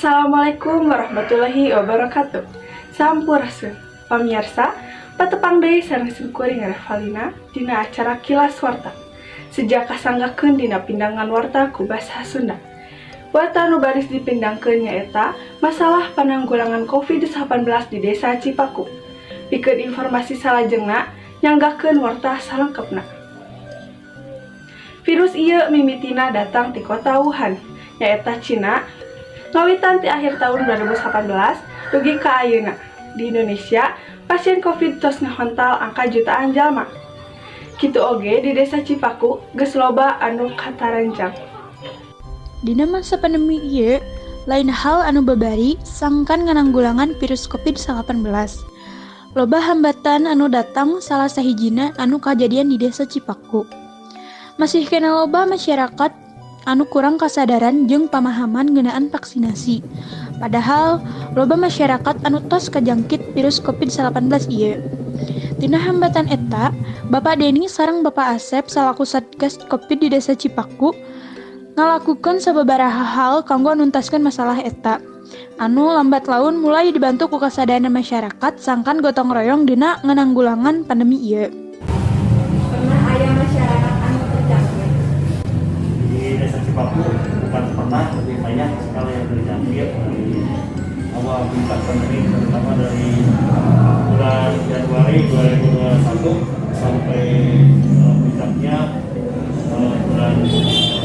Assalamualaikum warahmatullahi wabarakatuh. Sampurasun. Pamiarsa, patepang deui sareng simkuring Revalina dina acara Kilas Warta. Seja kasanggakeun dina pindangan warta ku basa Sunda. Warta nu baris dipindangkeun nyaeta masalah pananggulangan COVID-19 di Desa Cipaku. Pikeun informasi salajengna, nyanggakeun warta salengkepna. Virus ieu mimitina datang ti kota Wuhan, nyaeta Cina, ngawitan ti akhir tahun 2018 dugi ka ayeuna. Di Indonesia, pasien COVID tos ngahontal angka jutaan jalma. Kitu oge di Desa Cipaku geus loba anu kataranjang. Dina masa pandemi ieu, lain hal anu babari sangkan ngananggulangan virus COVID-19. Loba hambatan anu datang, salah sahijina anu kajadian di Desa Cipaku. Masih keneh loba masyarakat anu kurang kasadaran jeung pamahaman ngeunaan vaksinasi. Padahal loba masyarakat anu tos kajangkit virus COVID-19 ieu. Tina hambatan eta, Bapak Deni sareng Bapak Asep salaku Satgas Covid di Desa Cipaku ngalakukeun sababaraha hal kanggo nuntaskeun masalah eta. Anu lambat laun mulai dibantu ku kasadaran masyarakat sangkan gotong royong dina ngananggulangan pandemi ieu. Pernah aya masyarakat anu terjangkit? Di Desa Cipaku bukan pernah, lebih banyak sekali yang terjangkit dari awal puncak pandemi, terutama dari bulan Januari 2021 sampai puncaknya bulan Agustus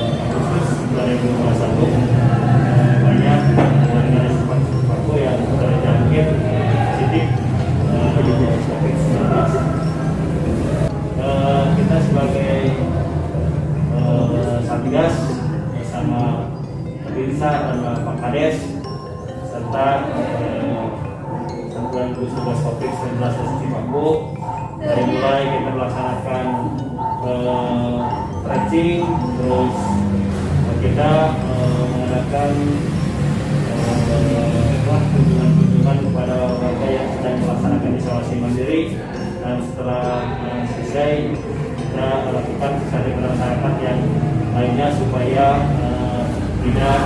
2021. Banyak warga Desa Cipaku yang terjangkit positif COVID-19. Kita sebagai Satgas bersama Babinsa dan Pak Kades serta Satuan Gugus Tugas COVID-19 Desa Cipaku, dari mulai kita melaksanakan tracing, terus kita mengadakan apa, kunjungan-kunjungan kepada warga yang sedang melaksanakan isolasi mandiri, dan setelah selesai kita lakukan sosialisasi kepada masyarakat yang lainnya supaya tidak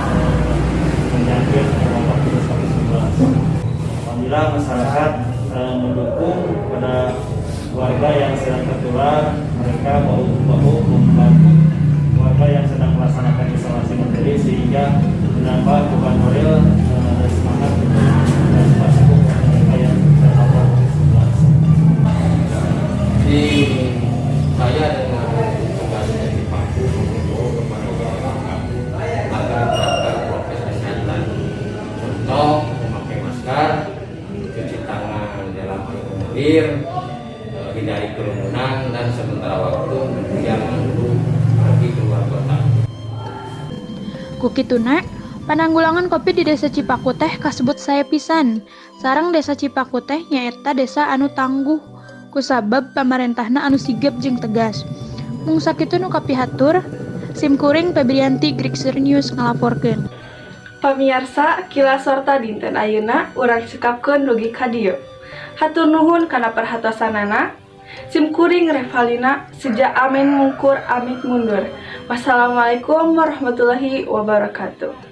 terjangkit wabah virus COVID-19. Alhamdulillah, masyarakat mendukung kepada warga yang sedang tertular, mereka bahu-bahu membantu warga yang sedang melaksanakan isolasi mandiri sehingga menambah beban moral dan semangat untuk dan support kepada mereka yang terpapar COVID-19. Di saya dengan tugas Cipaku menghimbau kepada warga kampung agar menerapkan prokes kesehatan. Contoh, memakai masker, cuci tangan dalam air mengalir, hindari kerumunan, dan sementara waktu jangan dulu pergi keluar kota. Ku kituna, pananggulangan Covid di Desa Cipaku teh kasebut sae pisan. Sareng Desa Cipaku teh nyaeta desa anu tangguh kusabab pamarentahna anu sigap jeung tegas. Mung sakitu nu kapihatur, sim kuring Febrianti, Grixer News ngalaporkeun. Pamiarsa, Kilas Warta dinten ayeuna urang cekapkeun dugi ka dieu. Hatur nuhun kana perhatosanana. Sim kuring Revalina seja amen mungkur amit mundur. Wassalamualaikum warahmatullahi wabarakatuh.